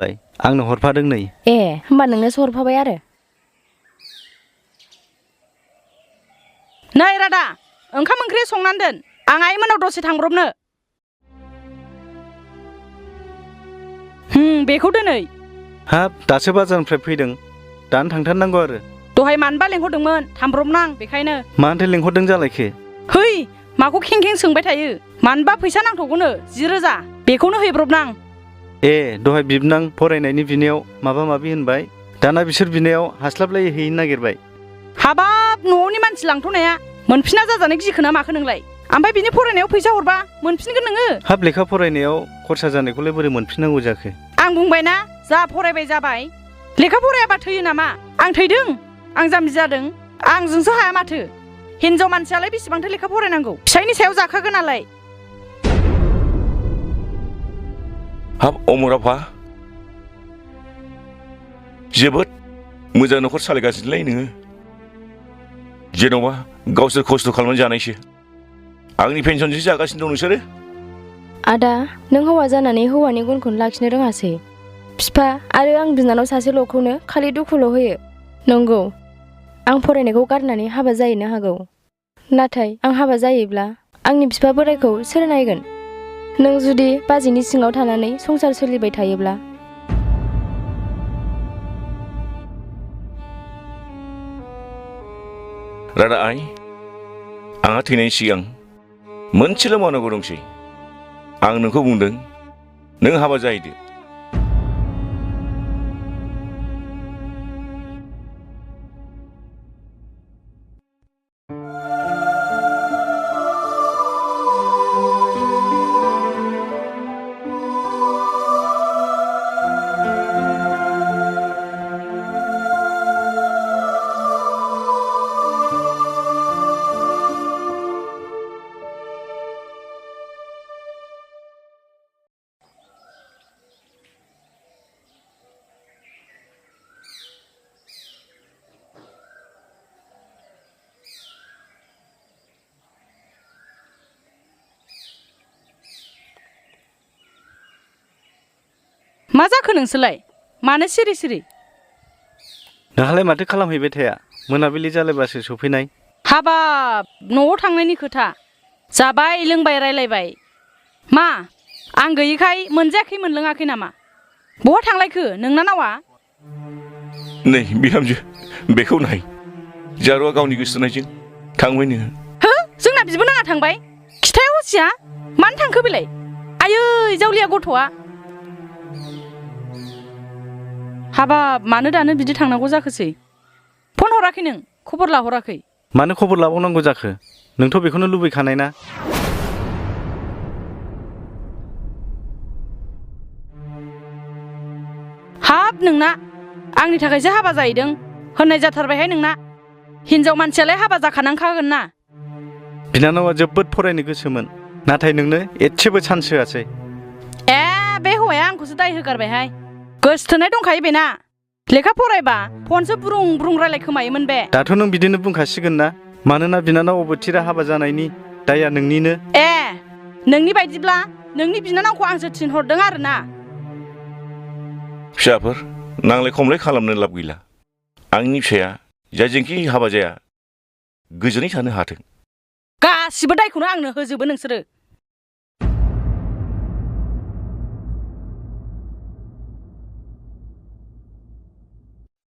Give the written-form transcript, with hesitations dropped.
आंनो हरफादों नै। ए होमबा नोंनोसो हरफाबाय आरो। नै रादा ओंखाम ओंख्रि संनानै दोन आं आइमोनाव दसे थांब्रबनो। बेखौ दोनै। हाब दासो बाजारनिफ्राय फैदों दानो थांथारनांगौ आरो। दहाय मानोबा लेंहरदोंमोन थांब्रबनां बेखायनो। मानोथो लेंहरदों जालायखो? है माखौ खें खें सोंबाय थायो मानोबा फैसा नांथ'गौनो 10,000 बेखौनो हैब्रबनां। ए दहाय बिबनां फरायनायनि बिनायाव माबा माबि होनबाय दाना बिसोर बिनायाव हास्लाबलायै हैनो नागिरबाय। हाबाब न'नि मानसि लांथ'नाया मोनफिना जाजानो गिखो ना माखो नोंलाय? ओमफ्राय बिनि फरायनायाव फैसा हरबा मोनफिनगोन नोङो? हाब लेखा फरायनायाव खरसा जानायखौलाय बोरै मोनफिननांगौ जाखो? आं बुंबायना जा फरायबाय जाबाय लेखा फरायाबा थैयो नामा? आं थैदों आं जाम्बि जादों आंजोंसो हाया माथो। हिनजाव मानसियालाय बेसेबांथो लेखा फरायनांगौ फिसायनि सायाव जाखागोन नालाय। हाब अमराफा जोबोद मोजां न'खर सालायगासिनोलै नोङो। जेन'बा गावसोर खस्थ' खालामनानै जानायसो आंनि पेन्सनसो जागासिनो दं नोंसोरो। आदा नों हौवा जानानै हौवानि गुनखौनो लाखिनो रोङासै। बिफा आरो आं बिनानाव सासेल'खौनो खालि दुखुल' होयो। नंगौ आं फरायनायखौ गारनानै हाबा जाहैनो हागौ नाथाय आं हाबा जायोब्ला आंनि बिफा बोरायखौ सोर नायगोन? नों जुदि बाजैनि सिङाव थानानै संसार सोलिबाय थायोब्ला। रादा आइ आंहा थैनायनि सिगां मोनसेल' मावनांगौ दंसै। आं नोंखौ बुंदों नों हाबा जाहैदो। मा जाखो नोंसोरलाय मानो सिरि सिरि? नोंहालाय माथो खालामहैबाय थाया मोनाबिलि जालायबासो सफैनाय। हाबाब न'आव थांनायनि खोथा जाबाय लोंबाय रायलायबाय। मा आं गैयिखाय मोनजायाखै मोनलोङाखै नामा? बहा थांलायखो नोंना नावा? नै बिहामजो बेखौ नाय जारुआ गावनि गोसोथोनायजों थांबायनो। हो जोंना बिबो नाङा थांबाय खिथाया हसिया मानो थांखो बेलाय? आयै जावलिया गथ'आ। हाबाब मानो दानो बिदि थांनांगौ जाखोसै? फन हराखै नों खबर लाहराखै? मानो खबर लाबावनांगौ जाखो? नोंथ' बेखौनो लुबैखानाय ना? हाब नोंना आंनि थाखायसो हाबा जाहैदों होननाय जाथारबायहाय नोंना। हिनजाव मानसियालाय हाबा जाखानांखागोन ना। बिनानावा जोबोद फरायनो गोसोमोन नाथाय नोंनो एसेबो चान्स होआसै। ए बे हौवाया आंखौसो दाय होगारबायहाय। गोसथोनाय दंखायो बेना लेखा फरायबा फनसो ब्रुं ब्रुं रायलायखोमायोमोन बे। दाथ' नों बिदिनो बुंखासिगोन ना मानोना बिनानाव अबथिरा हाबा जानायनि दाया नोंनिनो। ए नोंनि बायदिब्ला नोंनि बिनानावखौ आंसो थिनहरदों आरो ना। फिसाफोर नांलाय खमलाय खालामनो लाब गैला। आंनि फिसाया जायजोंखि हाबा जाया गोजोनै थानो हाथों। गासिबो दायखौनो आंनो होजोबो नोंसोरो।